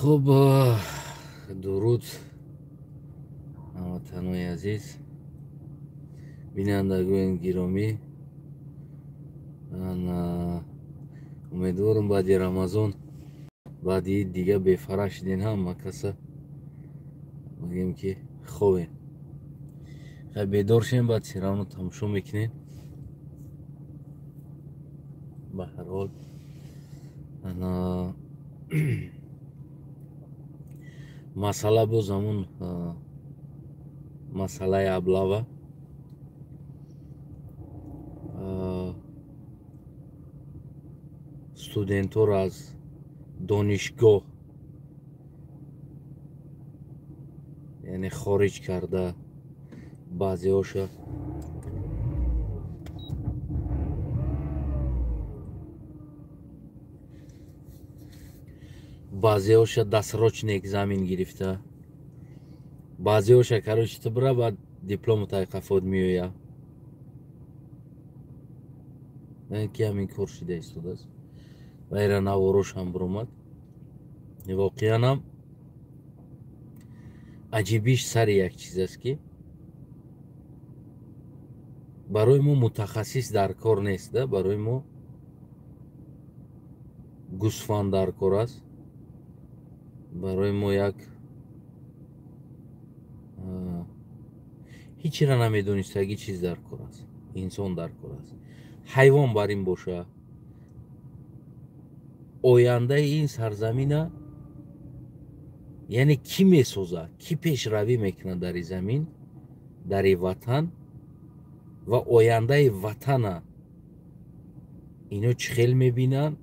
Хуб, дуруд ҳамватанои азиз, бинандагони гиромӣ. Умедворам баъди Рамазон, баъди ид дига бефара шидем, ҳама каса мегӯем ки хобем. Хай бедор шем, баъд всё равно тамошо мекунем. Ба ҳар ҳол ана масъала боз ҳамун масъалаи облава. Студентҳоро аз донишгоҳ яъне хориҷ карда, баъзеҳоша досрочный экзамен гирифта, баъзеҳоша короче ту бира, баъд диплому тайқафот меоя. Ки ҳамин кор шида истодааст. Ва ира наворошам биромад. Воқеан ҳам аҷибиш сари як чиз аст, ки барои мо мутахассис дар кор нест, да, барои мо гӯсфанд дар кор аст, барои мо як ҳечира намедонистагӣ чиз дар кор аст, инсон дар кор аст, ҳайвон бар ин боша. Ояндаи ин сарзамина яъне кӣ месозад, кӣ пешравӣ мекунад дар ин замин, дар ин ватан, ва ояндаи ватана ино чӣ хел мебинанд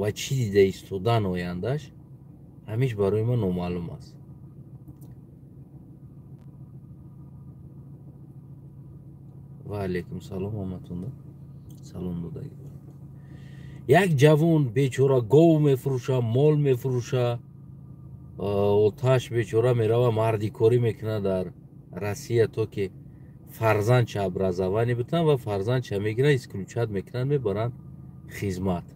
ва чӣ дида истодан ояндаш, ҳамиш барои ман номаълум аст. Ва алайкум салом, ҳаматонда салом додагӣ. Як ҷавон бечора гов мефурӯша, мол мефурӯша, оташ бечора мерава мардикорӣ мекунад дар Россия, то ки фарзандча образование битан ва фарзандча мегиранд, исключат мекунанд, мебаранд хизмат.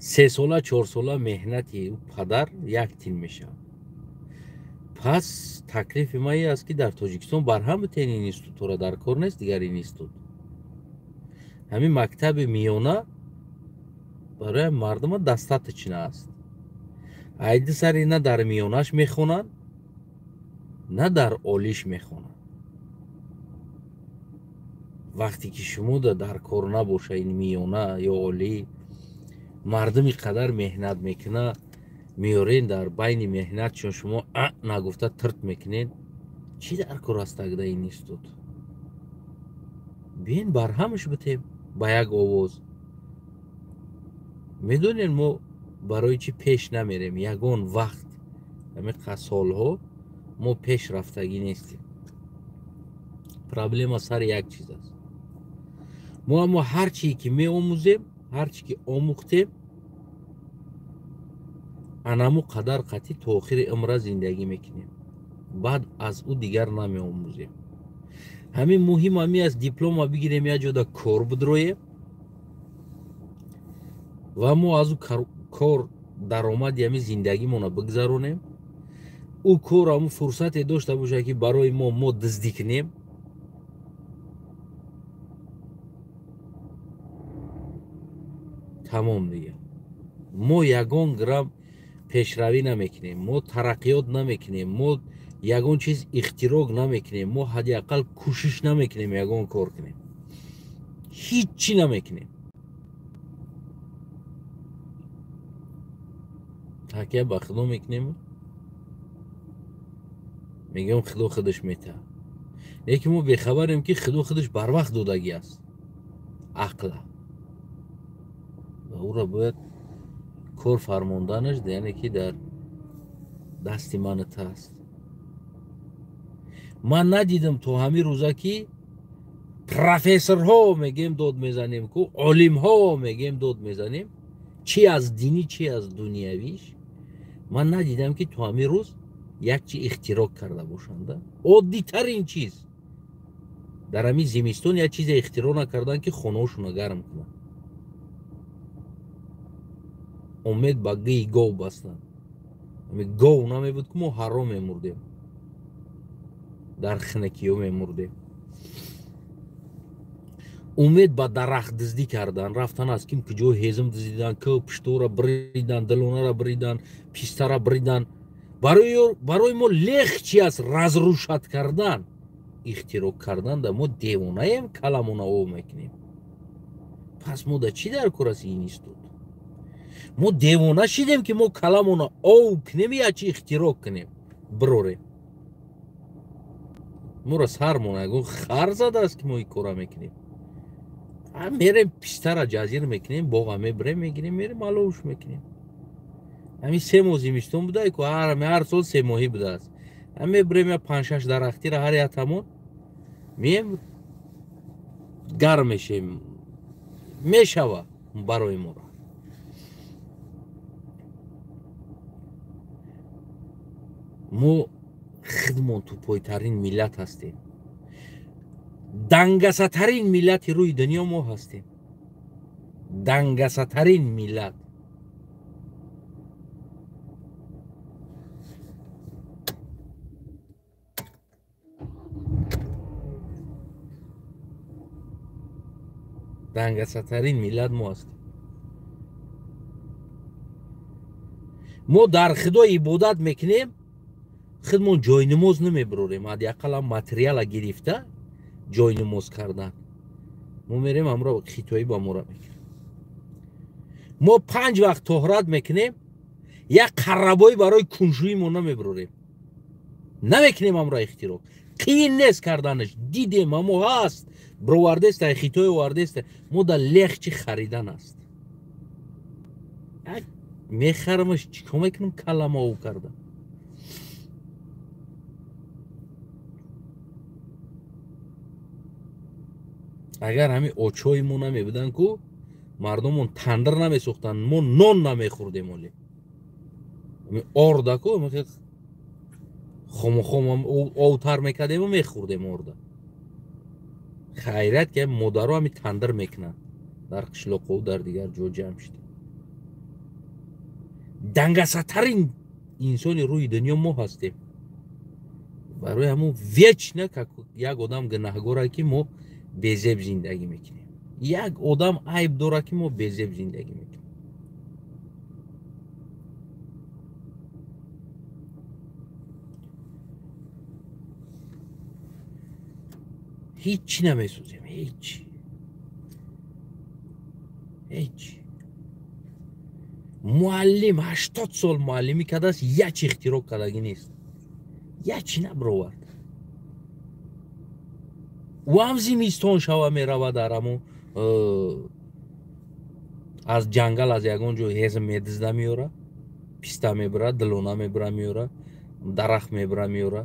3 сола 4 сола меҳнати ӯ падар як тин мешавад. Пас таклифи ман ин аст, ки дар Тоҷикистон барҳам битен ин институтро, дар кор нест дигар ин институт. Ҳамин мактаби миёна барои мардума достаточно аст. Айди сари на дар миёнаш мехонанд, на дар олиш мехонанд. Вақте ки шумо дар кор набоша ин миёна ё олӣ, мардуми қадар меҳнат мекуна, меорен дар байни меҳнат, чун шумо а нагуфта тирт мекунед, чӣ дар кор аст тагда ин институт? Биен барҳамаш битем ба як овоз. Медонед мо барои чӣ пеш намерем? Ягон вақт ҳамин солҳо мо пеш рафтагӣ нестем. Проблема сари як чиз аст. Мо аммо ҳар чие ки меомӯзем, ҳар чӣ ки омӯхтем, анаму қадар қатъи то охири умра зиндагӣ мекунем. Баъд аз ӯ дигар намеомӯзем. Ҳамин муҳим ҳамин аст, диплома бигирем, як ҷода кор бидроем ва мо аз ӯ кор даромади ҳамин зиндагимона бигзаронем. Ӯ кор ҳамун фурсате дошта бошад, ки барои мо дуздӣ кунем. Тамом дигар. Мо ягон грамм пешравӣ намекунем, мо тараққиёт намекунем, мо ягон чиз ихтироъ намекунем, мо ҳадди ақал кӯшиш намекунем ягон кор кунем, ҳеҷ чӣ намекунем. Такя ба Худо мекунем, мегӯем Худо худаш метаҳад. Лекин мо бехабарем, ки Худо худаш барвақт додагӣ аст ақла, ва ӯро бояд кор фармонданаш, яъне ки дар дасти ман та аст. Ман надидам то ҳамин рӯза, ки профессорҳо мегӯем дод мезанем, ку олимҳо мегӯем дод мезанем, чи аз динӣ, чи аз дунявиш, ман надидам, ки то ҳамин рӯз як чи ихтироъ карда бошанд. Оддитарин чиз дар ҳамин зимистон як чизе ихтироъ накардан, ки хонаҳошонро гарм кунанд. Умед ба гии гов бастан. Ами гов намебуд, ки мо ҳаром мемурдем, дар хинакиё мемурдем. Умед ба дарахт дуздӣ кардан, рафтан аз ким куҷо ҳезм дуздидан, ки пуштора бридан, дилонара бридан, пистара бридан. Барои мо легче аст разрушать кардан, ихтироъ кардан. Да мо девонаем, каламона ов мекунем. Пас мо да чӣ дар кор аст институт? Мо девона шидем, ки мо каламона ов кунем я чи ихтироъ кунем, бирорем. Моро сармона ягон хар задааст, ки мо ин кора мекунем. Мерем, пистара ҷазир мекунем, боға мебирем, мегирем, мерем, аловуш мекунем. Ҳамин 3 моҳ зимистон буда, ку ҳар сол 3 моҳӣ будааст. Мебирем я 5-6 дарахтира ҳар як тамон меем, гарм мешем, мешава барои моро. Мо худмон тупойтарин миллат ҳастем, дангасатарин миллати рӯи дунё мо ҳастем, дангасатарин миллат. Дангасатарин миллат мо ҳастем. Мо дар Худо ибодат мекунем, худмон ҷойнамоз намебирорем, ҳадди ақаллам материала гирифта ҷойнамоз кардан. Мо мерем ҳамро хитоӣ ба мора мекунем. Мо 5 вақт тоҳрат мекунем, як қаррабоӣ барои кунжӯи мо намебирорем, намекунем ҳамро ихтироъ. Қиин нест карданаш, дидем, ҳамо ҳаст, бировардеста, хитои овардеста. Мо да легче харидан аст. Мехарамаш, чӣ кор мекунам калама ов карда? Агар ҳамин очои мо намебуданд, ку мардумон тандир намесохтанд, мо нон намехӯрдем. Оле ҳамин орда ку хомохом овтар мекардему мехӯрдем орда. Хайрият, ки модаро ҳамин тандир мекунанд дар қишлоқову дар дигар ҷо ҷамъ шуда. Дангасатарин инсони рӯи дунё мо ҳастем. Барои ҳамон вечно як одам гунаҳгора, ки мо безеб зиндагӣ мекунем. Як одам айб дора, ки мо безеб зиндагӣ мекунем. Ҳеҷ намесӯзем, ҳеҷ, ҳеҷ. Муаллим 80 сол муаллимӣ кардааст, як ихтироъ кардагӣ нест, як чи набировард. Ӯ ҳам зимистон шава меравад дар ҳамон аз ҷангал, аз ягон ҷо ҳезм медизда меёра, писта мебира, дилона мебира меёра, дарахт мебира меёра,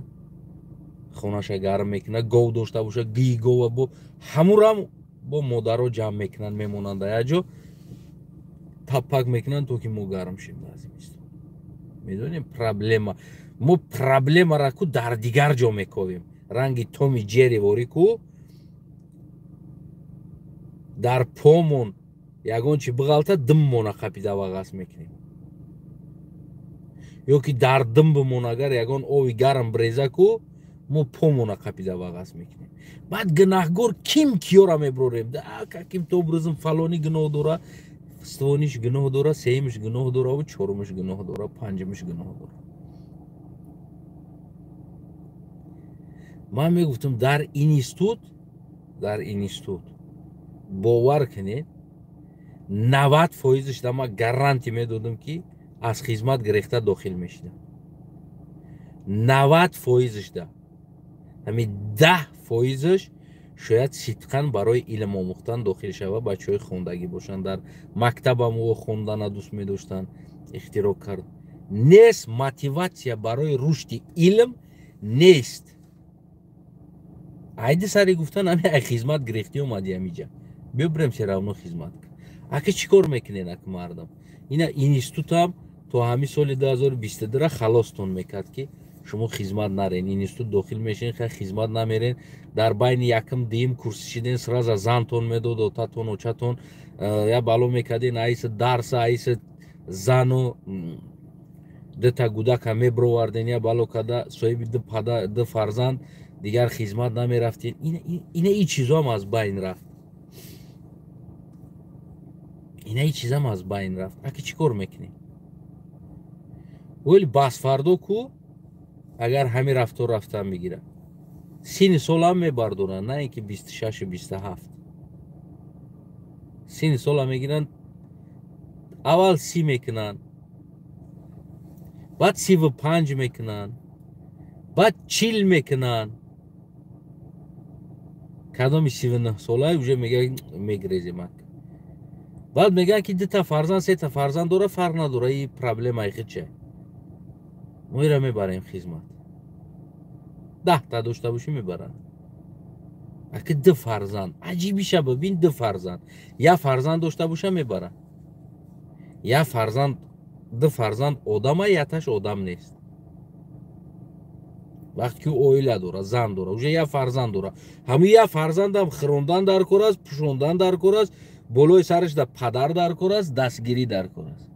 хонаша гарм мекунад, гов дошта боша, гии гова бо ҳамурам бо модаро ҷамъ мекунанд, мемонанд дар як ҷо, таппак мекунанд, то ки мо гарм шем дар зимистон. Медонем проблема, мо проблемара ку дар дигар ҷо мековем. Ранги Томи Ҷерри ворӣ ку дар помон ягон чи биғалта, диммона қапида вағас мекунем, ё ки дар дим бимон агар ягон ови гарм бреза ку, мо помона қапида вағас мекунем. Баъд гунаҳгор ким киёра мебирорем? Каким-то образом фалонӣ гуноҳ дора, ствониш гуноҳ дора, сеюмиш гуноҳ дора, чорумиш гуноҳ дора, панҷумиш гуноҳ дора. Ман мегуфтам, дар институт, дар институт бовар кунед, 90% да ман гарантия медодам, ки аз хизмат гирехта дохил мешидам. 90% да. Ҳамин 10% шояд сидқан барои илм омӯхтан дохил шава, бачаҳои хондагӣ бошанд, дар мактабам ӯ хондана дӯст медоштанд, ихтироъ кард. Нест мотиватсия барои рушди илм, нест. Айди сари гуфтан, ҳами ай хизмат гирехтӣ омадӣ ҳамиҷа, биё бирем все равно хизмат. Аки чӣ кор мекунед аки мардам? Ина институтам то ҳамин соли 2022 халостон мекард, ки шумо хизмат нарен, институт дохил мешин, хай хизмат намерен, дар байни якм дуюм курси шиден, сразу зантон медод, отатон, очатон, я бало мекарден, айса дарса, айса зану дута гудака меброварден, я бало када соҳиби ду пада ду фарзанд дигар хизмат намерафтен. Ина и чизоам аз байн рафт, ина и чизам аз байн рафт. Аки чӣ кор мекунем? Вели басфардо ку агар ҳамин рафтор рафтан мегирад, сини солам мебардоранд, на ин ки 26 27 сини сола мегиранд, аввал 30 мекунанд, баъд 35 мекунанд, баъд 40 мекунанд. Кадоми 39 солаи уже мегӯяд мегрезем. Баъд мегӯянд ки дута фарзанд, сета фарзанд дора, фарқ надора, и проблемаи хиче, мо ира мебарем хизмат. 10та дошта бошӣ мебаранд. Аки ду фарзанд, аҷибиша бибин, ду фарзанд, як фарзанд дошта боша мебаранд, як фарзанд, ду фарзанд одама, яташ одам нест. Вақте ки оила дора, зан дора, уже як фарзанд дора, ҳамин як фарзандам хӯрондан дар кор аст, пӯшондан дар кор аст, болои сараш да падар дар кор аст, дастгирӣ дар кор аст.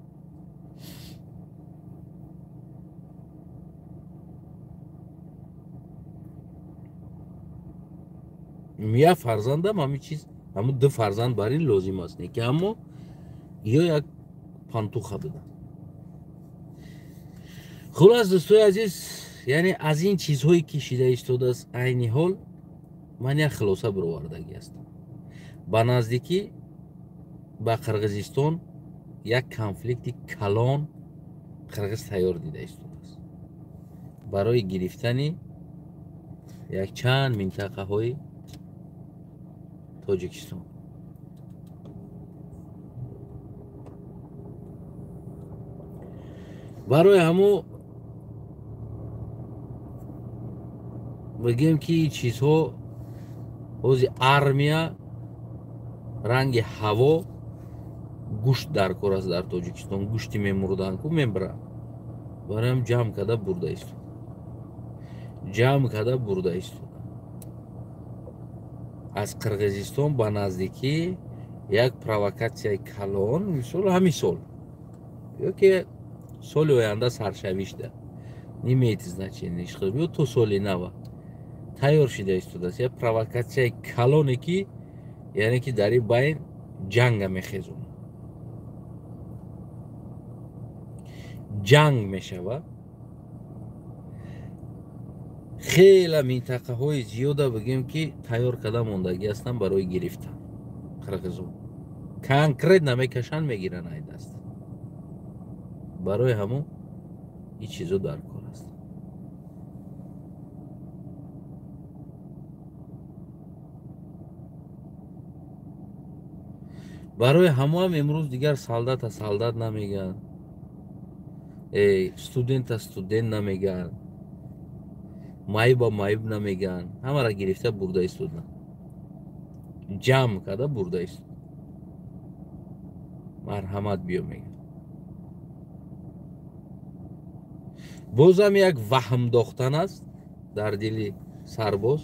Як фарзандам ҳамин чиз, ҳамун ду фарзанд бар ин лозим аст, не ки аммо ё як пантуха буданд. Хулас дӯстои азиз, яъне аз ин чизҳое ки шида истодааст айни ҳол, ман як хулоса бировардагӣ ҳастам. Ба наздикӣ ба Қирғизистон як конфликти калон қирғиз тайёр дида истодааст барои гирифтани якчанд минтақаҳои Тоҷикистон. Барои ҳамо бигем ки чизҳо ҳози армия ранги ҳаво гӯшт дар кор аст дар Тоҷикистон, гӯшти мемурдан ку мебаранд. Барои ҳам ҷамъ карда бурда истода, ҷамъ карда бурда истода. Аз Қирғизистон ба наздикӣ як провокатсияи калон, мисол ҳамин сол ё ки соли оянда саршавишда, не имеет значения, ё то соли нава тайёр шида истодааст як провокатсияи калоне ки яъне ки дар ин байн ҷанга мехезонад, ҷанг мешавад. Хела минтақаҳои зиёда бигем ки тайёр карда мондагӣ ҳастанд барои гирифтан. Қирғизон конкрет намекашанд, мегиранд ай даст. Барои ҳамон ин чизо дар кор аст. Барои ҳамоам имрӯз дигар солдата солдат намегӯянд, студента студент намегӯянд, маъюба маъюб намегӯянд, ҳамаро гирифта бурда истоданд, ҷамъ карда бурда истоданд. Марҳамат биё мегӯянд. Бозам як ваҳм дохтан аст дар дили сарбоз.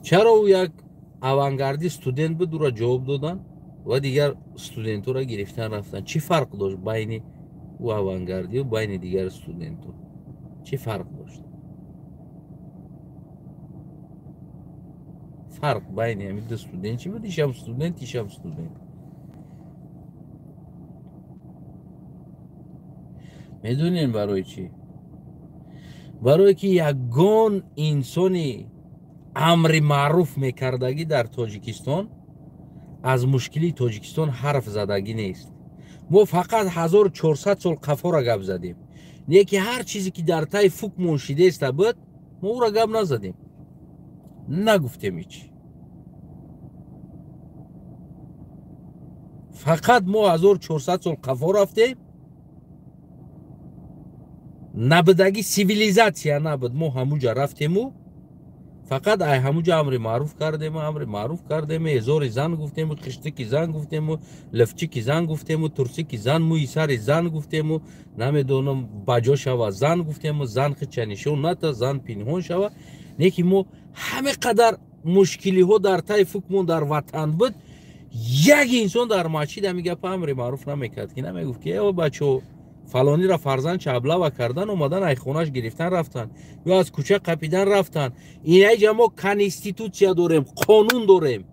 Чаро ӯ як авангарди студент буд, ӯро ҷавоб доданд ва дигар студентҳоро гирифтан рафтанд. Чӣ фарқ дошт байни ӯ авангардию байни дигар студентҳо? Чӣ фарқ дошт? Фарқ байни ҳамин ду студент чӣ буд? Ишам студент, ишам студент. Медонем барои чӣ? Барое ки ягон инсони амри маъруф мекардагӣ дар Тоҷикистон аз мушкилии Тоҷикистон ҳарф задагӣ нест. Мо фақат 1400 сол қафора гап задем. Не ки ҳар чизе ки дар таи фукмон шидеста буд, мо ӯро гап назадем, нагуфтем ҳеч. Фақат мо 1400 сол қафо рафтем, набудагӣ сивилизатсия набуд, мо ҳамуҷа рафтему фақат ай ҳамуҷа амри маъруф кардему, амри маъруф кардему, эзори зан гуфтему, қиштики зан гуфтему, лифчики зан гуфтему, турсики зан, мӯи сари зан гуфтему, намедонам баҷо шава зан гуфтему, зан хича нишон ната, зан пинҳон шава. Не ки мо ҳаме қадар мушкилиҳо дар таи фукмон дар ватан буд, Як инсон дар масҷид ҳамин гапа амри маъруф намекард, ки намегуфт ки э бачо фалонира фарзанд чаблава кардан, омадан ай хонаш гирифтан рафтан ё аз кӯча қапидан рафтан. Инаиҷа мо конститутсия дорем, қонун дорем,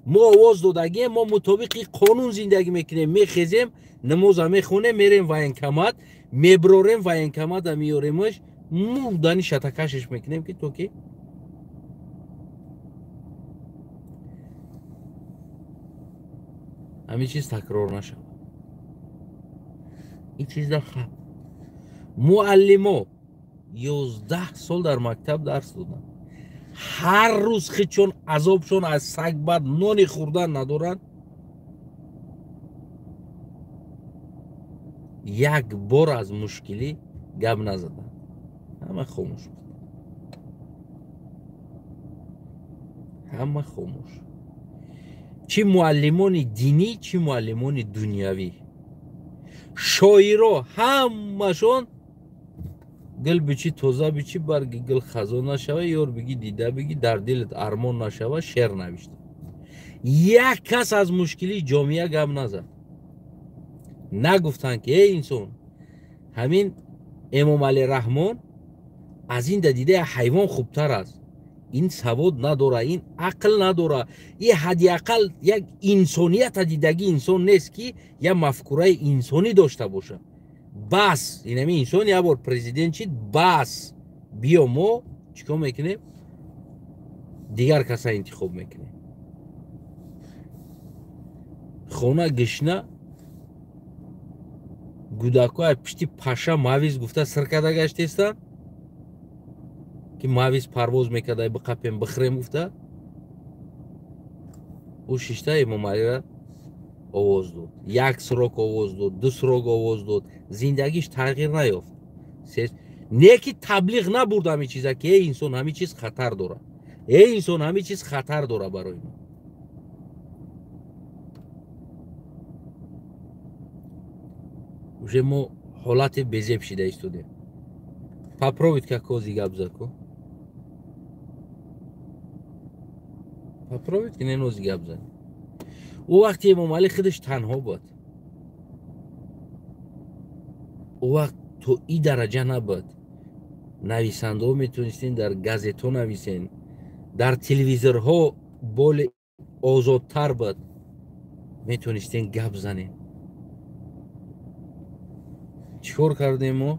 мо овоз додагием, мо мутобиқи қонун зиндагӣ мекунем. Мехезем, намоза мехонем, мерем военкомат, меброрем военкомата, меёремаш, мурдани шатакашеш мекунем, ки то ки ҳамин чиз такрор нашавад. Ин чизда хаб. Муаллимо 11 сол дар мактаб дарс доданд, ҳар рӯз хичон азобшон аз саг бад нони хӯрдан надоранд. Як бор аз мушкилӣ гап назаданд, ҳама хомӯш буд, ҳама хомӯш. Чӣ муаллимони динӣ, чӣ муаллимони дунявӣ, шоиро ҳамашон гул бичи, тоза бичи, барги гул хазон нашава, ёр биги, дида биги, дар дилат армон нашава, шеър навишта. Як кас аз мушкилии ҷомеа гап назад. Нагуфтанд ки эй инсон, ҳамин Эмомалӣ Раҳмон аз ин да дида ҳайвон хубтар аст, ин савод надора, ин ақл надора, ин ҳадди ақал як инсонията дидагӣ инсон нест, ки як мафкураи инсонӣ дошта бошад. Бас, инами инсон як бор президент шид, бас, биё мо чӣ кор мекунем? Дигар каса интихоб мекунем. Хона гишна гудако пишти паша мавиз гуфта сир карда гаштестанд, ки мавиз парвоз мекарда, биқапем бихӯрем гуфта. Ӯ шишта Эмомалиро овоз дод, як срок овоз дод, ду срок овоз дод, зиндагиш тағйир наёфт. Не ки таблиғ набурд ҳамин чиза, ки эй инсон, ҳамин чиз хатар дорад, эй инсон, ҳамин чиз хатар дорад барои мо. Уже мо ҳолати безеб шида истодем. Попробуйте как кози гап заку. Попробуйте не нози гап зани. Ӯ вақти Эмомалӣ худаш танҳо буд. Ӯ вақт то и дараҷа набуд. Нависандаҳо метавонистен дар газетҳо нависен, дар телевизорҳо боли озодтар буд, метавонистен гап занен. Чӣ кор кардем мо?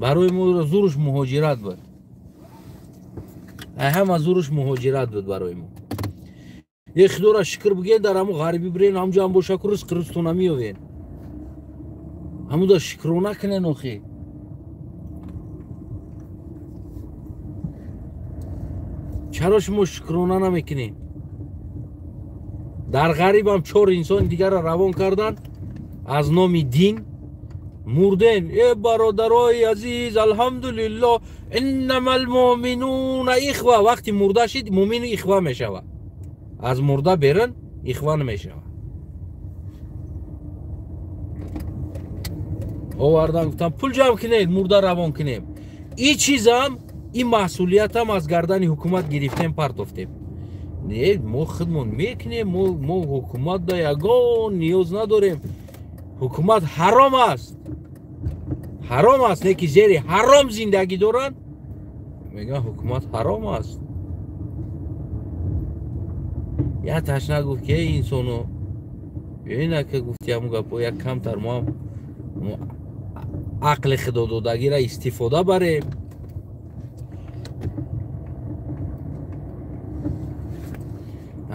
Барои мо зуруш муҳоҷират буд, ҳама зуруш муҳоҷират буд барои мо. Е худоро шукр бигӯед, дар ҳамун ғарибӣ бирен, ҳамҷо ҳам боша ку ризқи рӯзтона меёвен. Ҳамуда шукрона кунен охи. Чаро шумо шукрона намекунед? Дар ғарибам 4 инсони дигарро равон кардан аз номи дин мурден. Э бародарои азиз, алҳамдулиллоҳ, иннамал муъминуна ихва. Вақти мурда шид, муъмину ихва мешавад. Аз мурда берун ихва намешавад. Овардан гуфтам пул ҷамъ кунед, мурда равон кунем. И чизам, ин масъулиятам аз гардани ҳукумат гирифтем, партофтем. Не, мо худмон мекунем, мо ҳукумат да ягон ниёз надорем. Ҳукумат ҳаром аст, ҳаром аст, не ки зери ҳаром зиндагӣ доранд, мегӯянд ҳукумат ҳаром аст. Я ташна гуфт ки эй инсоно, инака гуфти ҳамун гапо, як камтар мо ҳам ақли худододагиро истифода барем.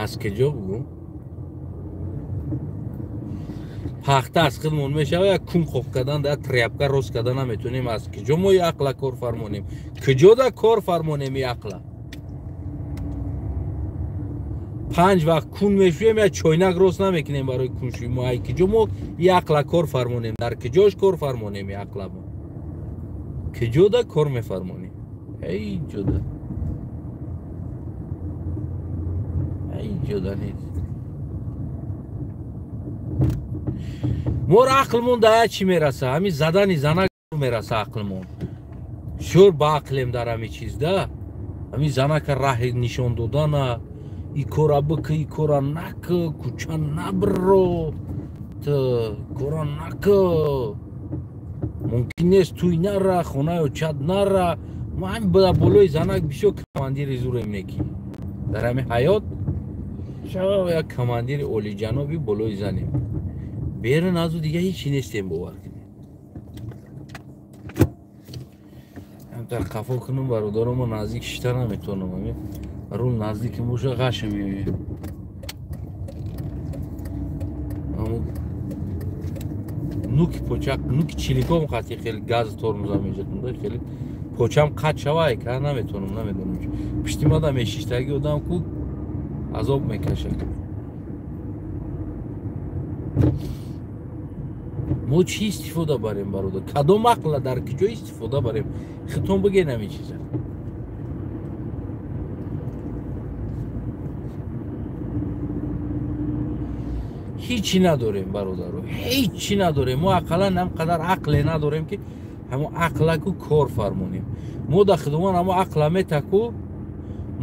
Аз куҷо бугӯм? Пахта аз худмон мешава, як кун қоқ кардан, як тряпка рост кардан наметонем. Аз куҷо мо ақла кор фармонем? Куҷо да кор фармонем и ақла? 5 вақт кун мешӯем, як чойнак рост намекунем барои куншӯӣ. Мо ай куҷо мо и ақла кор фармонем? Дар куҷош кор фармонем и ақла мо? Куҷо да кор мефармонем? Эй ҷода, эй ҷода нест. Моро ақлмон да як чӣ мераса? Ҳамин задани занак мераса ақлмон. Бисёр баақлем дар ҳами чиз да. Ҳами занака раҳи нишон додана, и кора бикӣ, и кора накӣ, кӯча набро, ту кора накӣ, мумкин нест туй нара, хонаи очат нара. Ма ҳами болои занак бисёр командири зурем неки. Дар ҳами ҳаёт як командири олиҷаноби болои занем. Берун аз ӯ дига ҳечи нестем, бовар кунед. Дар қафо кунам бародаромо, наздик шита наметавонам. Ами рул наздиким боша ғаша меояд. Нуки почак, нуки чиликом қати хеле газ тормоза межатам, хеле почам қат шава, ка наметавонам, намедонам. Пишти мада мешиштаги одам ку азоб мекашад. Мо чӣ истифода барем, бародар? Кадом ақла дар куҷо истифода барем? Хитон бигӯед ҳамин чиза. Ҳичи надорем, бародаро, ҳичи надорем. Мо ақаллан ҳам қадар ақле надорем, ки ҳамо ақлаку кор фармонем. Мо да худованд ҳамо ақла метаку,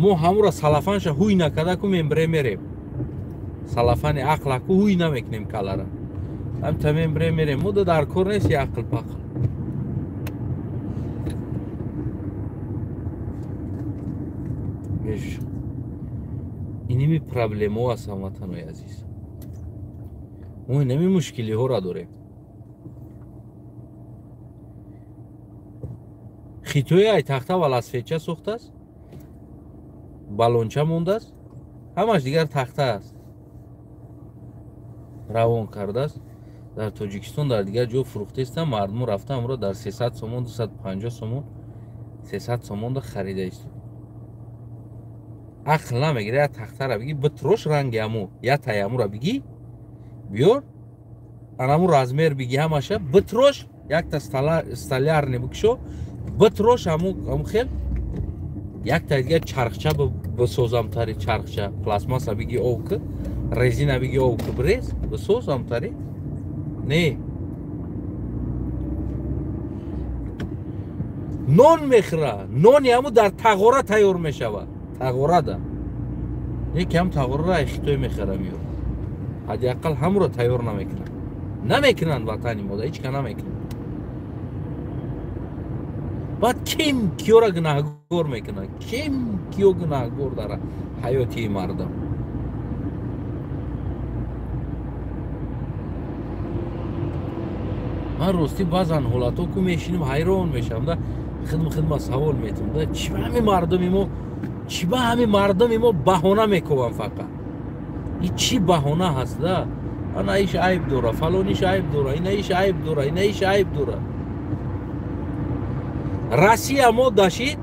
мо ҳамура салафанша ҳуй накардаку мембре мерем. Салафани ақлаку ҳуй намекунем калара. Ҳам та мембре мерем. Мо да дар кор нест ақл пақл. Иними проблемао аст, ҳамватанои азиз. Мо инами мушкилиҳоро дорем. Хитои ай тахта ва ласфетча сохтааст, балонча мондааст, ҳамаш дигар тахта аст, равон кардааст. Дар Тоҷикистон, дар дигар ҷо фурӯхтаистам, мардуму рафта амро дар 300 сомон, 250 сомон, 300 сомонда харида истод. Ақл намегира, я тахтара бигӣ, битрош ранги аму, я тай амура бигӣ, биёр, анаму размер бигӣ ҳамаша, битрош, якта столярни бикшо, битрош аму хел, якта дигар чархча бисозам тари, чархча, пластмасса бигӣ ов ки, резина бигӣ ов ки, бирез, бисозам тари. Не. Нон мехӯра, нони ҳаму дар тағора тайёр мешавад. Тағорада. Не ки ҳам тағораро ай хитой мехӯра меёр. Ҳадди ақал ҳамуро тайёр намекунанд. Намекунанд ватани мода, ҳеч ка намекунанд. Баъд ким киёра гунаҳгор мекунад? Ким киё гунаҳгор дар ҳаёти мардум? Ман ростӣ баъзан ҳолатҳо ку мешинам, ҳайрон мешавам да, хидма савол метам да, чӣ ба ҳамин мардуми мо, чӣ ба ҳамин мардуми мо баҳона мекобанд фақат? И чӣ баҳона ҳаст да? Ана иш айб дора, фалониш айб дора, ина иш айб дора, ина иш айб дора. Россия мо дашид,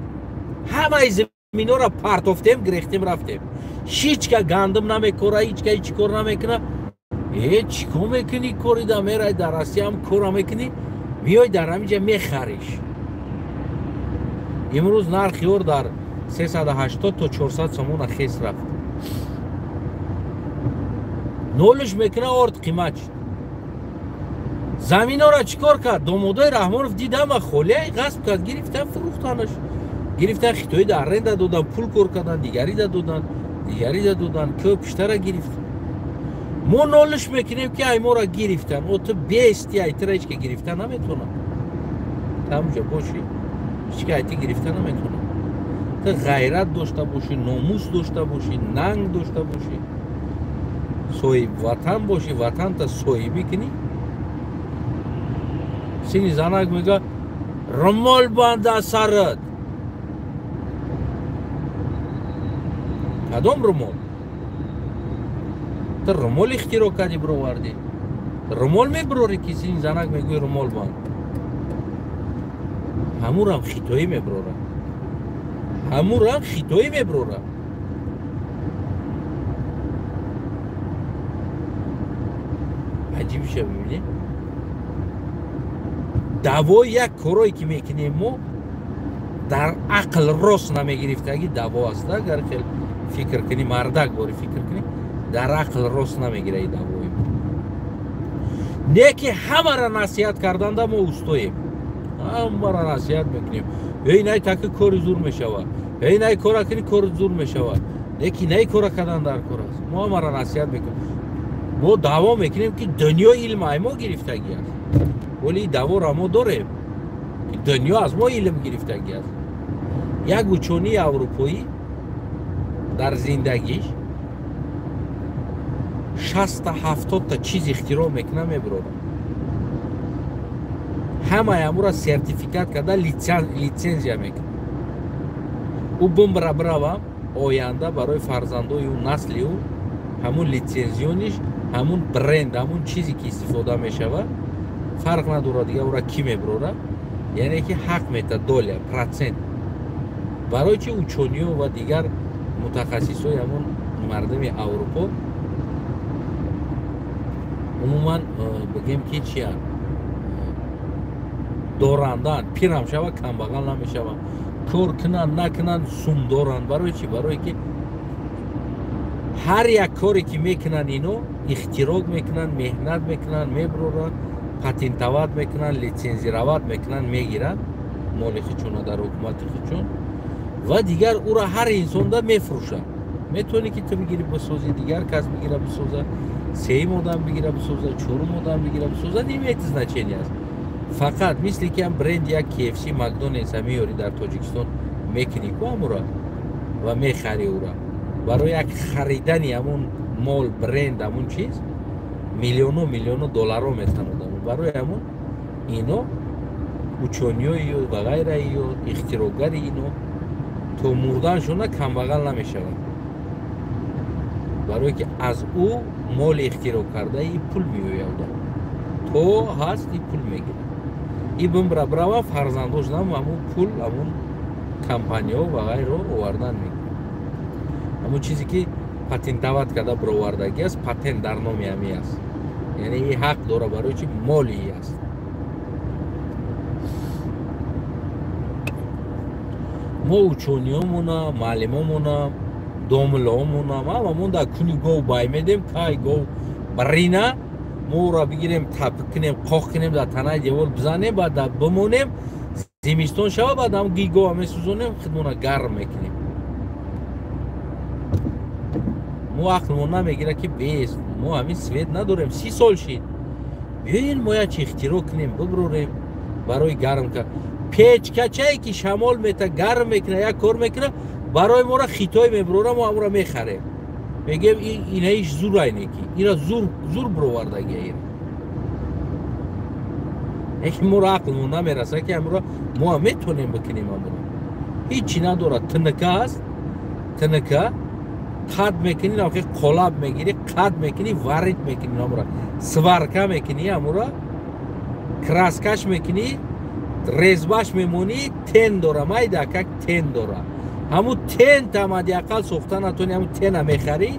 ҳамаи заминҳоро партофтем, гирехтем, рафтем. Ҳичка гандум намекора, ҳичка ҳеч кор намекуна. Чӣ кор мекунӣ? Корида мерай дар Россия ҳам кора мекунӣ, меои дар ҳамин ҷа мехариш. Имрӯз нархи ор дар 380 то 400 сомона хес рафт. Нолиш мекуна, орд қимат шуд. Заминҳоро чӣ кор кард? Домодои Раҳмонов дид ҳама холияй ғасб кард, гирифтан фурӯхтанаш. Гирифтан хитоида аренда додан, пул кор кардан, дигарида додан, дигарида додан, кӯ пуштара гирифт. Мо нолиш мекунем ки ай моро гирифтан. О ту бести, ай тура ҳеч ка гирифта наметавонад. Ҳамҷо бошӣ, ҳеч ка ай ту гирифта наметавонад. Ту ғайрат дошта бошӣ, номус дошта бошӣ, нанг дошта бошӣ, соҳиб ватан бошӣ, ватанта соҳибӣ кунӣ. Сини занак мега румол банда сарат. Кадом румол? Ту румол ихтироъ кардӣ, бировардӣ. Румол мебирорӣ ки сини занак мегӯи румол банд. Ҳамурам хитоӣ мебирора. Ҳамурам хитоӣ мебирора. Аҷиб ша бибинед. Давои як корое ки мекунем мо дар ақл рост намегирифтаги даво аст. Агар хел фикр кунӣ, мардак бори фикр кунӣ, дар ақл рост намегира и давои мо. Не ки ҳамаро насиҳат карданда мо устоем, ҳамаро насиҳат мекунем. Эй най таки кори зур мешавад, эй най кора кунӣ кори зур мешавад. Лекин най кора кардан дар кор аст. Мо ҳамаро насиҳат мекунем, мо даъво мекунем, ки дунё илм ай мо гирифтагӣ аст. Вале ин даъворо мо дорем, ки дунё аз мо илм гирифтагӣ аст. Як учонии аврупоӣ дар зиндагиш 60-70 чиз ихтироъ мекунад, мебирорад. Ҳамаи амура сертификат карда литсензия мекунад. Ӯ бумбра биравам, оянда барои фарзандои ӯ, насли ӯ ҳамун литсензиониш, ҳамун бренд, ҳамун чизе ки истифода мешавад, фарқ надорад дигар ӯра кӣ мебирорад, яъне ки ҳақ мета доля, процент. Барои чи учониё ва дигар мутахассисои ҳамун мардуми Аврупо умуман бигем ки чиянд, дорандаанд, пирам шава камбағал намешаванд, кор кунанд накунанд сум доранд. Барои чи? Барое ки ҳар як коре ки мекунанд ино ихтироъ мекунанд, меҳнат мекунанд, мебуроранд, патентоват мекунанд, литсензироват мекунанд, мегиранд моли хичона дар ҳукумати хичон ва дигар ӯро ҳар инсонда мефурӯшанд. Метавонӣ ки ту бигирӣ бисозӣ, дигар кас бигира бисоза, сеюм одам бигира бисоза, чорум одам бигира бисоза, не имеет значения аст. Фақат мисли ки ҳам бренд як KFC, Макдональдс меёрӣ дар Тоҷикистон, мекунӣ ку ҳамура ва мехарӣ ӯра. Барои як харидани ҳамун мол, бренд, ҳамун чиз миллиону миллиону долларо метан одамо. Барои ҳамун ино учониёю ва ғайраию ихтироъгари ино то мурданшона камбағал намешаванд, барое ки аз ӯ моли ихтироъ кардаи пул меояд, то ҳаст и пул мегирад. И бимбра бирава фарзандош нам ҳамун пул, ҳамун компаниё ва ғайро овардан мекунад. Ҳамун чизе ки патентоват карда бировардагӣ аст, патент дар номи ҳами аст, яъне и ҳақ дора, барои чи моли и аст. Мо учониёмона, маълимомона, домлоомона ҳамамон дар куни гов бай медем, кай гов барина мо ӯро бигирем, тап кунем, қоқ кунем, дар танаи девор бизанем, баъд бимонем, зимистон шава, баъд ҳам ги гова месӯзонем, худмона гарм мекунем. Мо ақлмон намегирад ки бест, мо ҳамин свет надорем, 30 сол шид. Биёен мо як чи ихтироъ кунем, бибурорем барои гарм кард. Печкачае ки шамол мета, гарм мекунад, як кор мекунад, барои моро Хитой мебурора, мо ҳамуро мехарем. Мегӯем инаиш зур айне ки ира зур бировардагия ира. Лекин моро ақлмон намерасад ки ҳамуро мо ҳам метавонем бикунем ҳамуро. Ҳеҷ чи надорад, тнка аст, тнка қад мекунӣ, навхе қолаб мегирӣ, қад мекунӣ, варид мекунӣ ҳамуро, сварка мекунӣ ҳамуро, краскаш мекунӣ, резбаш мемонӣ, тен дора, майда как тен дора. Ҳамун тентам ҳадди ақал сохта натонӣ, ҳамун тена мехарӣ,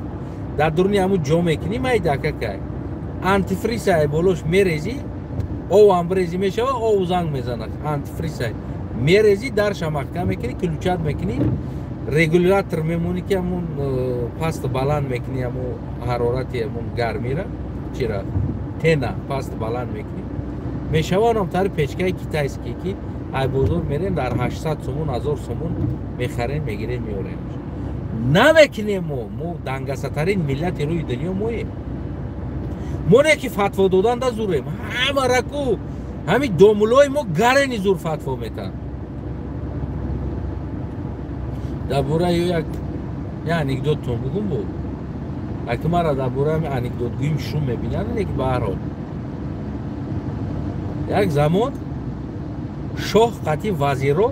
дар дуруни ҳамун ҷо мекунӣ, майда какай антифрисай болош мерезӣ, овам бирезӣ мешава, ов занг мезанад, антифрисай мерезӣ, дарша маҳкам мекунӣ, ключат мекунӣ, регулятор мемонӣ ки ҳамун паст баланд мекунӣ, ҳамун ҳарорати ҳамун гармира чира тена паст баланд мекунӣ, мешава. Онам тари печкаи китайский ки ай бозор мерем, дар 800 сомон, 1000 сомон мехарем, мегирем, меорем. Намекунем мо дангасатарин миллати рӯи дунё моем. Мо не ки фатво додан да зурем, ҳамараку ҳамин домулои мо гарени зур фатво метаҳанд. Дар бораи як анекдоттон бугум буд, аки мара дар бораи анекдотгӯим шум мебинанд, лекин ба ҳар ҳол як замон шоҳ қатъи вазиро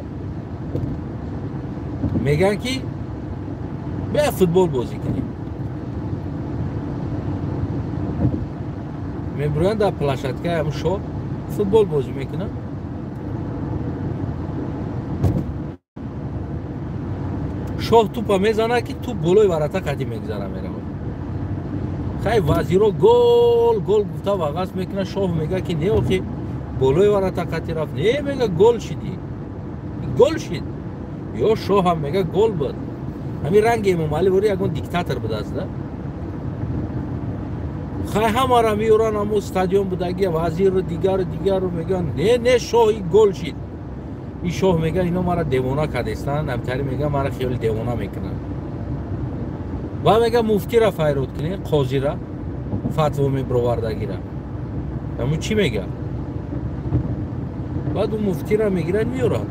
мегӯянд ки бия футбол бозӣ кунем. Мебурӯянд дар площадкаи ҳамн шоҳ футбол бозӣ мекунанд. Шоҳ тупа мезанад ки туп болои варата қатъи мегзара меравад. Хай вазиро гол гол гуфта вағаз мекунад. Шоҳ мегӯяд ки не, охи болои варата қатъи рафт. Не, мега гол шиди, гол шид. Ё шоҳам мега гол буд. Ҳамин ранги Эмомалӣ вори ягон диктатор будааст да. Хай ҳамара меёранд ҳамо стадион будагия, вазиру дигару дигару мегӯянд не, не, шоҳи гол шид. Ин шоҳ мега ино мара девона кардестанд, амтари мега мара хиёли девона мекунанд. Ва мега муфтира файрод кунед, қозира фатво мебировардагира. Аму чӣ мега? Баъд ӯ муфтира мегирад, меорад.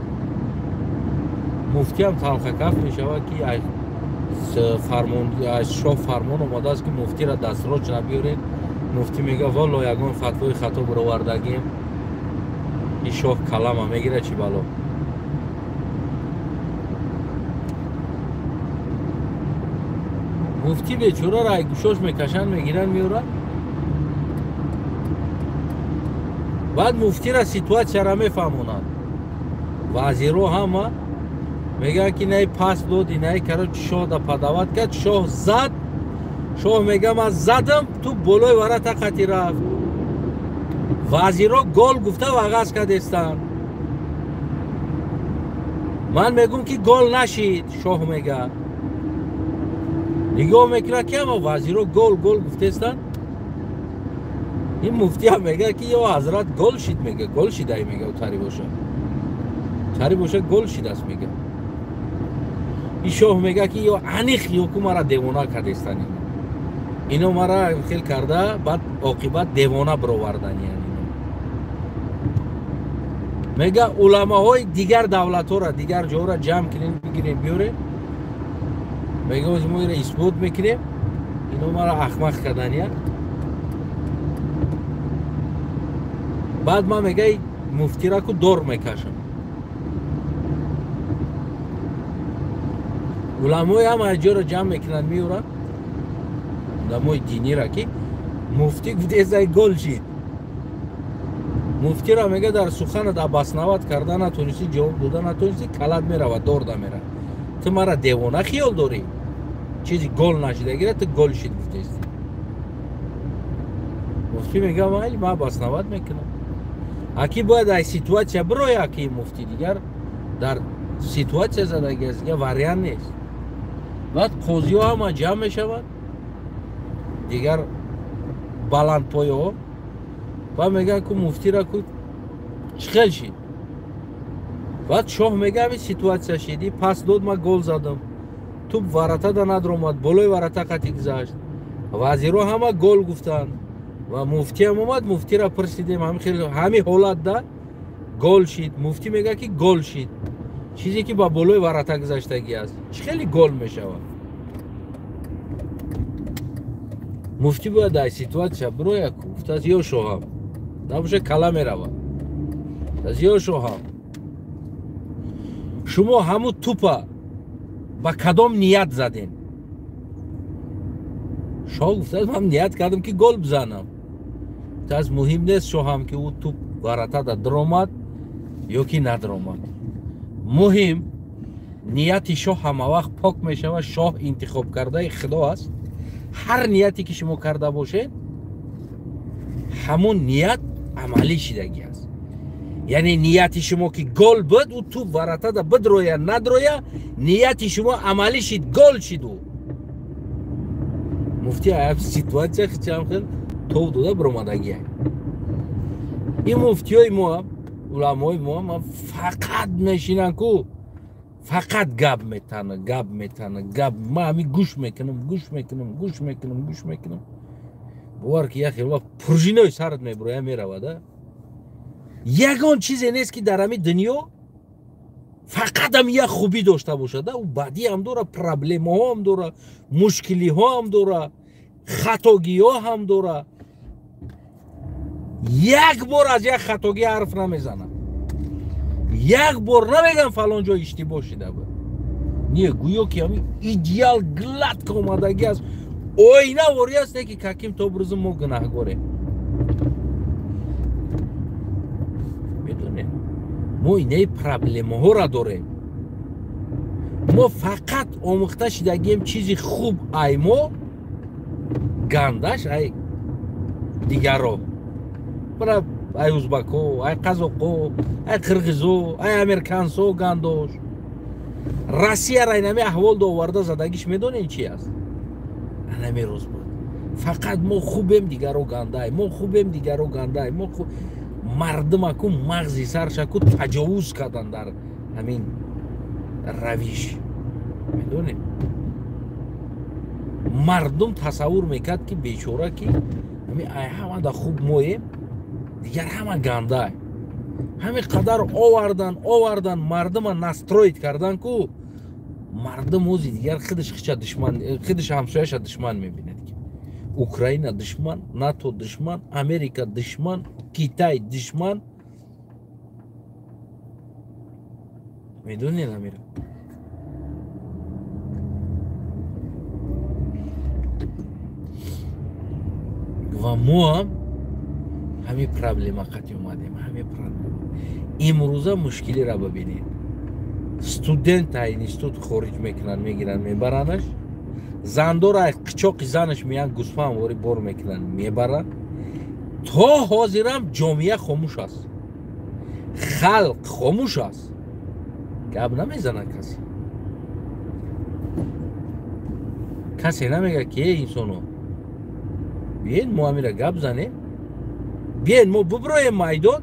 Муфтиам талхакаф мешавад, ки аз шоҳ фармон омадааст, ки муфтира дастроч набиёред. Муфтӣ мега валло ягон фатвои хато бировардагим. Ин шоҳ калама мегира, чӣ бало. Муфтӣ бечораро ай гӯшош мекашанд, мегиранд, меорад. Баъд муфтира ситуатсияра мефаҳмонад. Вазиро ҳама мегӯянд, ки най пас доди, най короче шоҳ да падават кард, шоҳ зад. Шоҳ мега ман задам, ту болои варата қати рафт. Вазиро гол гуфта вағаз кардестанд. Ман мегӯм, ки гол нашид, шоҳ мега. Нигоҳ мекунад, ки ама вазиро гол гол гуфтестанд. Ин муфтиам мега, ки ё ҳазрат гол шид, мега, гол шидай, мега, тари боша. Тари боша гол шидаст, мега. Ин шоҳ мега, ки ё аниқ ё ку мара девона кардестанд. Ино мара хел карда, баъд оқибат девона бировардан. Мега уламаҳои дигар давлатҳоро, дигар ҷоҳоро ҷамъ кунем, бигирем, биёрем. Мега оз мо иро исбот мекунем, ино мара ахмақ кардания. Баъд ман мега муфтира ку дор мекашам. Уламои ҳама ҷоро ҷамъ мекунанд, меоранд. Уламои динира, ки муфтӣ гуфтесай гол шид. Муфтира мега дар суханат абаснават карда натонистӣ, ҷавоб дода натонистӣ, калат меравад, дорда меравад. Ту мара девона хиёл дорӣ? Чизи гол нашидагира ту гол шид гуфтестӣ. Муфтӣ мега майли, ман абаснават мекунам. Аки бояд ай ситуатсия бироя, аки муфтӣ дигар дар ситуатсия задаги аст, дигар вариант нест. Баъд қозиҳо ҳама ҷамъ мешаванд, дигар баландпояҳо, ва мегӯянд, ку муфтира ку чӣ хел шид. Баъд шоҳ мега ҳамин ситуатсия шид, и пас дод, ман гол задам, туп варатада надромад, болои варата қати гузашт. Вазиро ҳама гол гуфтанд ва муфтиам омад, муфтира пурсидем, ҳамин ҳолатда гол шид. Муфтӣ мега, ки гол шид, чизе ки ба болои варата гузаштагӣ аст, чӣ хеле гол мешавад? Муфтӣ бояд дар ситуатсия бироя, ку гуфтааст ё шоҳам набоша кала меравад. Аз ё шоҳам, шумо ҳамун тупа ба кадом ният задем? Шоҳ гуфтааст ман ният кардам, ки гол бизанам. Гуфтааст муҳим нест шоҳам, ки ӯ туп варатада даромад ё ки надаромад. Муҳим нияти шоҳ ҳамавақт пок мешавад. Шоҳ интихоб кардаи худо аст. Ҳар нияте ки шумо карда бошед, ҳамон ният амалӣ шидагӣ аст. Яъне нияти шумо ки гол буд, ӯ туп варатада бидроя надроя, нияти шумо амалӣ шид, гол шид. Ӯ муфти аяb ситуатсия хичам хел тов дода биромадагия. Ин муфтиҳои мо, уламои мо фақат мешинанд ку фақат гап метана, гап метана, гап. Ман ҳамин гӯш мекунам, гӯш мекунам, гӯш мекунам, гӯш мекунам. Бовар ки як хел вақт пружинои сарат мебироя, меравад. Ягон чизе нест, ки дар ҳамин дунё фақат ҳам як хубӣ дошта бошад. Ӯ бадӣ ҳам дора, проблемаҳо ҳам дора, мушкилиҳо ҳам дора, хатогиҳо ҳам дора. Як бор аз як хатогӣ ҳарф намезанад. Як бор намегам фалон ҷо иштибоҳ шида буд. Не, гӯё ки ҳамин идеал гладко омадагӣ аст, оина ворӣ аст, не ки каким-то образом мо гунаҳгорем. Медонем, мо инаи проблемаҳоро дорем. Мо фақат омӯхта шидагием чизи хуб ай мо, гандаш ай дигаро. Бара ай узбако, ай қазоқо, ай қирғизо, ай американсо гандош. Россияра инами аҳвол доварда задагиш медонем чи аст? Анами рӯз буд. Фақат мо хубем, дигаро гандай, мо хубем, дигаро гандай, мо хуб. Мардумаку мағзи саршаку таҷовуз кардан дар ҳамин равиш. Медонед? Мардум тасаввур мекард, ки бечора, ки ҳамин ай ҳамада хуб моем, дигар ҳама гандай. Ҳамин қадар овардан, мардума настроит кардан ку мардум ози дигар худаш хича душман, худаш ҳамсояша душман мебинад. Ки Украина душман, НАТО душман, Америка душман, Китай душман. Медонед амира? Ва мо ҳам ҳамин проблема қати омадем, ҳамин проблема. Имрӯза мушкилиро бибинед. Студент ай институт хориҷ мекунанд, мегиранд, мебаранаш. Зандор ай қичоқи занаш меянд, гӯсфанд вори бор мекунанд, мебаранд. То ҳозирам ҷомеа хомӯш аст, халқ хомӯш аст, гап намезанад касе. Касе намегӯяд, ки эй инсоно, биёед мо ҳамира гап занем, биёед мо биброем майдон,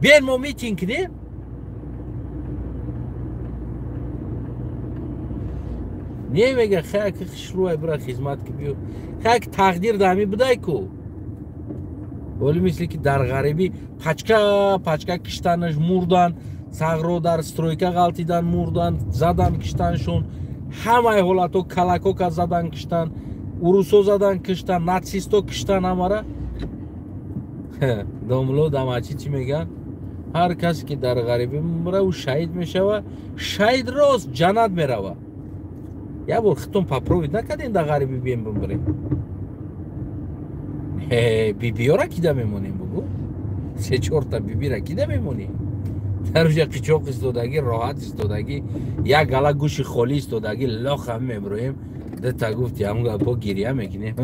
биёед мо митинг кунем. Не мега, хай ки хушрӯай, бира хизмат ки биё, хай ки тақдир да ҳамин будай ку. Вале мисли ки дар ғарибӣ пачка пачка киштанаш мурдан, сағро дар стройка ғалтидан мурдан, задан киштаншон, ҳамаи ҳолатҳо калакока задан киштан, урусо задан киштан, натсисто киштан ҳамара. Домло дамачи чӣ мегӯянд? Ҳар касе ки дар ғарибӣ мемира, ӯ шаҳид мешава, шаҳид рост ҷаннат мерава. Як бор худтон попробовать накардем дар ғарибӣ бием бимирем? Бибиёра кида мемонем, бугӯ? Се-чорта бибира кида мемонем? Дар уҷа қичоқ истодагӣ, роҳат истодагӣ, як гала гӯши холӣ истодагӣ, лоха меброем. Дета гуфти ҳамун гапҳо гиря мекунем.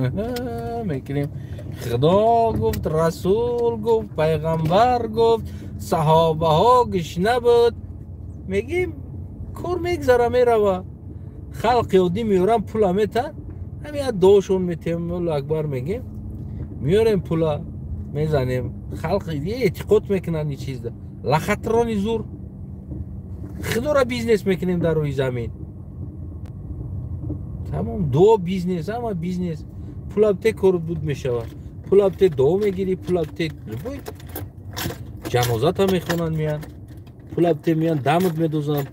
Мекунем. Худо гуфт, расул гуфт, пайғамбар гуфт, саҳобаҳо гишна буд. Мегим, кор мегзара, мерава. Халқи оддӣ меорам, пула метан, ҳамин як дуошон метем, Аллоҳу акбар мегем, меорем пула, мезанем. Халқ эътиқод мекунанд ин чизда. Лахатрони зур. Худоро бизнес мекунем дар рӯи замин. Тамом, дуо бизнес, ҳама бизнес. Пула те кор буд мешавад. Пула те дуо мегирӣ, пула те любой ҷанозата мехонанд меянд. Пула те меянд, дамат медозанд.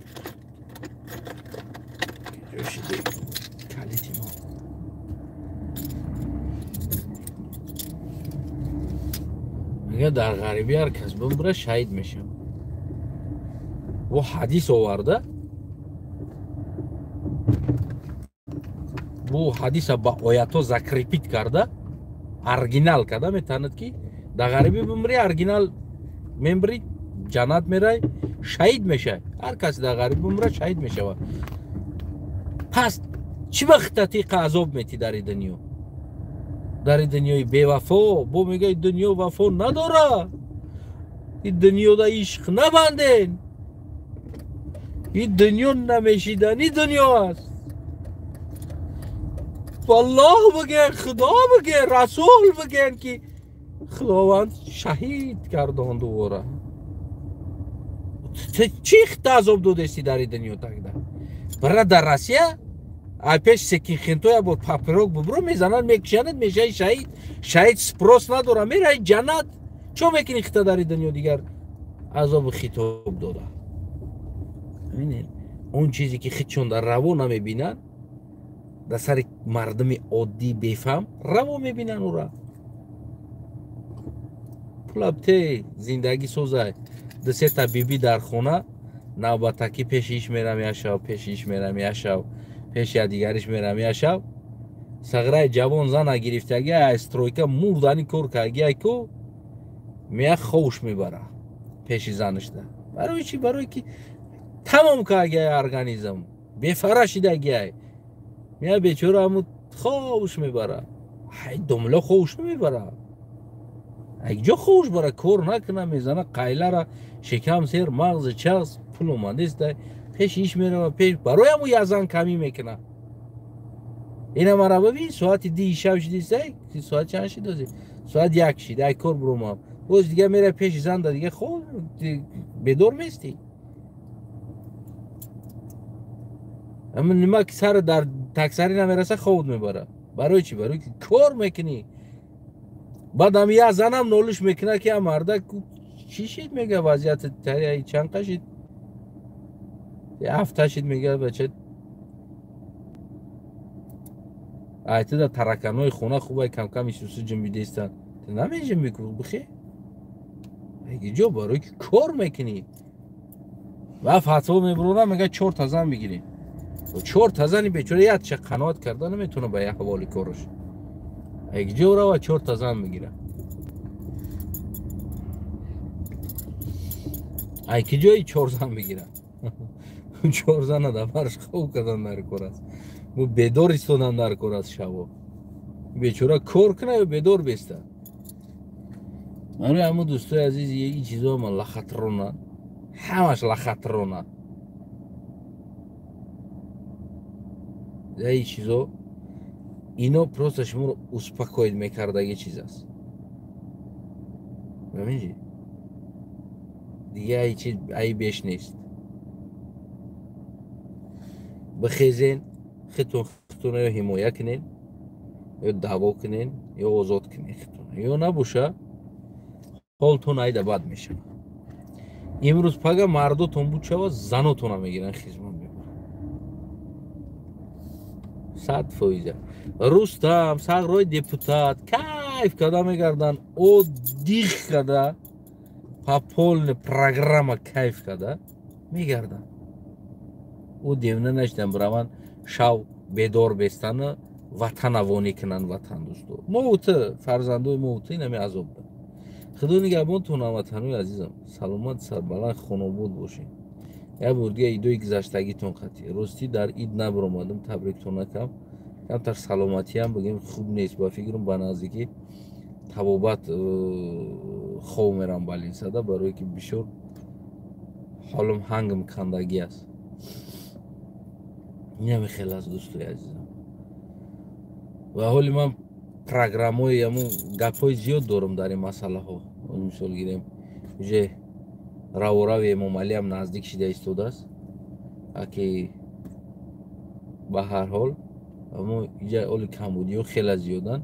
Мега дар ғарибӣ ҳар кас бимира шаҳид мешавад. Во ҳадис оварда, бу ҳадиса ба оятҳо закрепить карда, оригинал карда метавонад, ки дар ғарибӣ бимирӣ, оригинал мемирӣ, ҷаннат мерай, шаҳид мешавӣ. Ҳар касе дар ғарибӣ бимира шаҳид мешавад. Пас чӣ вақт тиқа азоб метӣ дар ин дунё? Дар ин дунёи бевафо, бо мегӯяд дунё вафо надора. Ин дунёда ишқ набанден. Ин дунё намешидани дунё аст. Валлоҳ бигӯян, Худо бигӯян, Расул бигӯян, ки Худованд шаҳид гардонд ӯро. Чӣ хита азоб додести дар ин дунё тогда? Бира дар Россия ай пеш секинхинтоя бо папирок бубро мезананд, мекушанад, мешавӣ шаҳид. Шаҳид спрос надора, мераи ҷаннат. Чо мекунӣ хита дар ин дунё дигар азобу хитоб дода? Бинед, он чизе ки худшон дар раво намебинанд, дар сари мардуми оддӣ бефаҳм раво мебинанд ӯра. Пулабте зиндагӣ созай. Ду сета биби дар хона навбатакӣ пеши иш мерам як шав, пеши иш мерам як шав, пеши якдигариш мерам як шав. Сағраи ҷавон зана гирифтагӣ, ай стройка мурдани кор кардагӣ, ай ку мея ховш мебара пеши занашда. Барои чӣ? Барои ки тамом кардагӣ организм, бефара шидагӣ, ай мея бечора ҳамун ховш мебара. Ай домла ховш намебара. Ай ҷо ховш бара, кор накуна, мезана қайлара, шикам сер, мағзи чағз, пул омадест, пеш иш мерава, пеш барои ҳамун язан камӣ мекуна. Ина мара бибин, соати 2 шаб шидистай, соат чанд шид? Соат 1 шид, ай кор буромам. Боз дига мера пеши занда дига хоб бедор мести. Аммо нима ки сар дар таксари намераса хоб мебара. Барои чӣ? Барои ки кор мекунӣ. Баъд ам я занам нолиш мекуна ки ам мардак чӣ шид мега вазъияти тари чанд қашид? Ҳафта шид мега бача. Айтида тараканои хона хубай кам-кам исуси ҷимбидестанд. Ту намеҷимби ку бихе? Ҷо барои ки кор мекунӣ. Ва фатво мебурона мега 4 та зан бигирем. 4 та зани бечора якча қаноат карда наметавона ба як ҳаволи кораш. Ҷо рава 4 та зан мегира. Ай ки ҷои 4 зан мегира? 4 зана дар барш хоб кардан дар кор аст. Бу бедор истодан дар кор аст шабо. Бечора кор куна ё бедор беста. Барои ҳамун дӯстои азиз ин чизо ма лахатрона. Ҳамаш лахатрона. Ин чизо ино просто шуморо успокоит мекардаги чиз аст. Фаҳмидӣ? Дига ай чиз ай беш нест. Бихезен, хитон хитона ё ҳимоя кунен, ё даъво кунен, ё озод кунен хитона. Ё набоша, ҳолтон айда бад мешавад. Имрӯз пага мардотон буд шава, занотона мегиранд хизмат мебаранд. 100%. Рустам, сағрои депутат, кайф карда мегарданд, оддих карда, по полной программа кайф карда мегарданд. Ӯ девна нашидан бираванд, шав бедор бестану ватана вонӣ кунанд ватандӯсто. Мо ту, фарзандои мо ту инами азоб. Худо нигаҳбонтон ҳамватанои азизам. Саломат, сарбаланд, хонобод бошед. Як бор дига идои гузаштагитон қатъӣ. Ростӣ дар ид набаромадам, табриктон накам. Камтар саломатиам бигем хуб нест. Ба фикрам ба наздикӣ табобат хов мерам балинсада, барое ки бисёр ҳолам ҳангм кандагӣ аст. Инами хел аст дӯстои азизам. Ва ҳоли ман программаҳои ҳамун гапҳои зиёд дорам дар ин масъалаҳо. Мисол гирем, уже раворави Эмомалиам наздик шида истодааст. Аки ба ҳар ҳол аммо иҷа оли камбудиҳо хеле зиёданд.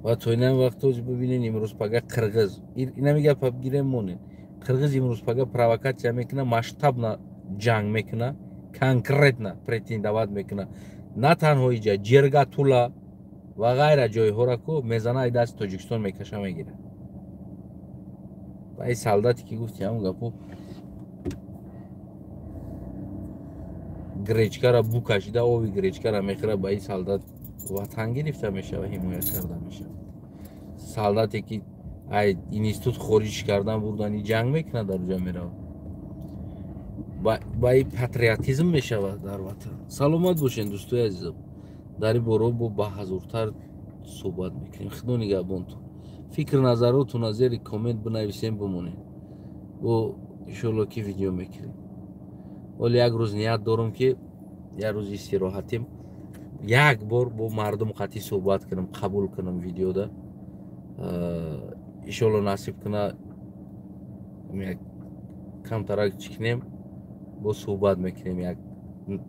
Ва то инам вақт бибинед имрӯз пага қирғиз, инами гапа гирем монед. Қирғиз имрӯз пага провокатсия мекуна, масштабна ҷанг мекуна, конкретно претендоват мекуна. На танҳо иҷа Ҷергатула ва ғайра ҷойҳоро ку мезана ай дасти Тоҷикистон мекаша мегирад. Ва ай солдате ки гуфти ҳамун гапо гречкара бу кашида, оби гречкара мехӯра, ба ин солдат ватан гирифта мешава, ҳимоя карда мешава. Солдате ки ай институт хориҷ кардан бурдан, и ҷанг мекунад, дар ҷа меравад. Ба ин патриотизм мешавад дар ватан. Саломат бошед дӯстои азизам. Дар ин боро бо баҳазуртар суҳбат мекунем. Худо нигаҳбонтон. Фикр назаротон зери коммент бинависем, бимонед. Бо иншоалло ки видео мекунем. Вале як рӯз ният дорам ки як рӯз истироҳатим, як бор бо мардум қатъӣ суҳбат кунам, қабул кунам видеода. Иншоалло насиб куна як камтарак чӣ кунем, бо суҳбат мекунем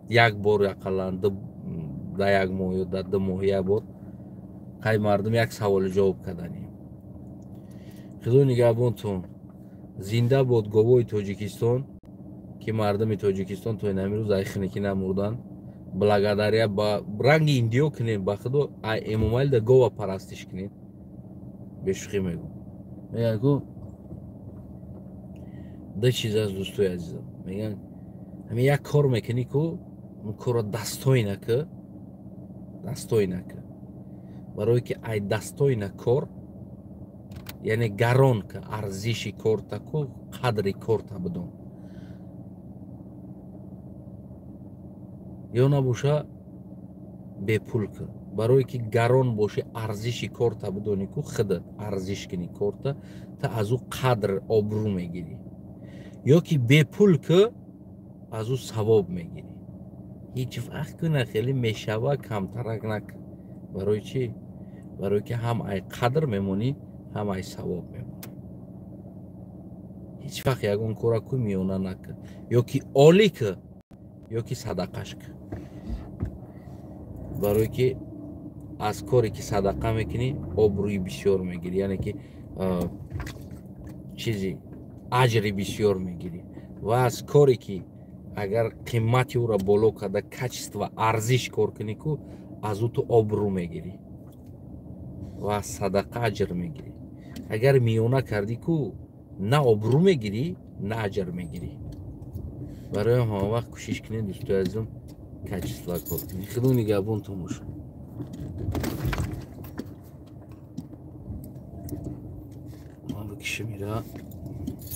як бор ақаллан дар як моҳ ё дар 2 моҳ як бор қай мардум як саволу ҷавоб карданем. Худо нигаҳбонтон. Зинда бод говои Тоҷикистон, ки мардуми Тоҷикистон то ин ҳамин рӯз ай хиникӣ намурданд. Благодаря ба ранги индиё кунем, ба худо ай Эмомалӣ да гова парастиш кунем. Бешӯхӣ мегӯм. Мегӯянд ку ду чиз аст дӯстои азизам. Мегӯянд ҳамин як кор мекунӣ ку, он корро дасттой накӣ, дасттой накӣ. Барое ки ай дасттой на кор, яъне гарон ка арзиши корта ку, қадри корта бидон. Ё набоша бепул кун. Барое ки гарон боши арзиши корта бидонӣ ку, худат арзиш кунӣ корта, та аз ӯ қадр обрӯ мегирӣ. Ё ки бепул ку, аз ӯ савоб мегирӣ. Ҳеҷ вақт куна хеле мешава камтарак накун. Барои чӣ? Барое ки ҳам ай қадр мемонӣ, ҳам ай савоб мемонӣ. Ҳеҷ вақт ягон кора ку миёна накун, ё ки олӣ ку, ё ки садақаш ку. Барое ки аз коре ки садақа мекунӣ, обрӯи бисёр мегирӣ, яъне ки чизи аҷри бисёр мегирӣ. Ва аз коре ки агар қимати ӯро боло карда, качество, арзиш кор кунӣ ку, аз ӯ ту обрӯ мегирӣ ва аз садақа аҷр мегирӣ. Агар миёна кардӣ ку, на обрӯ мегирӣ, на аҷр мегирӣ. Барои ҳама вақт кӯшиш кунед, дӯстои азизам, качество кор кунед. Худо нигаҳбонтон бошад. Ман бикишам ира.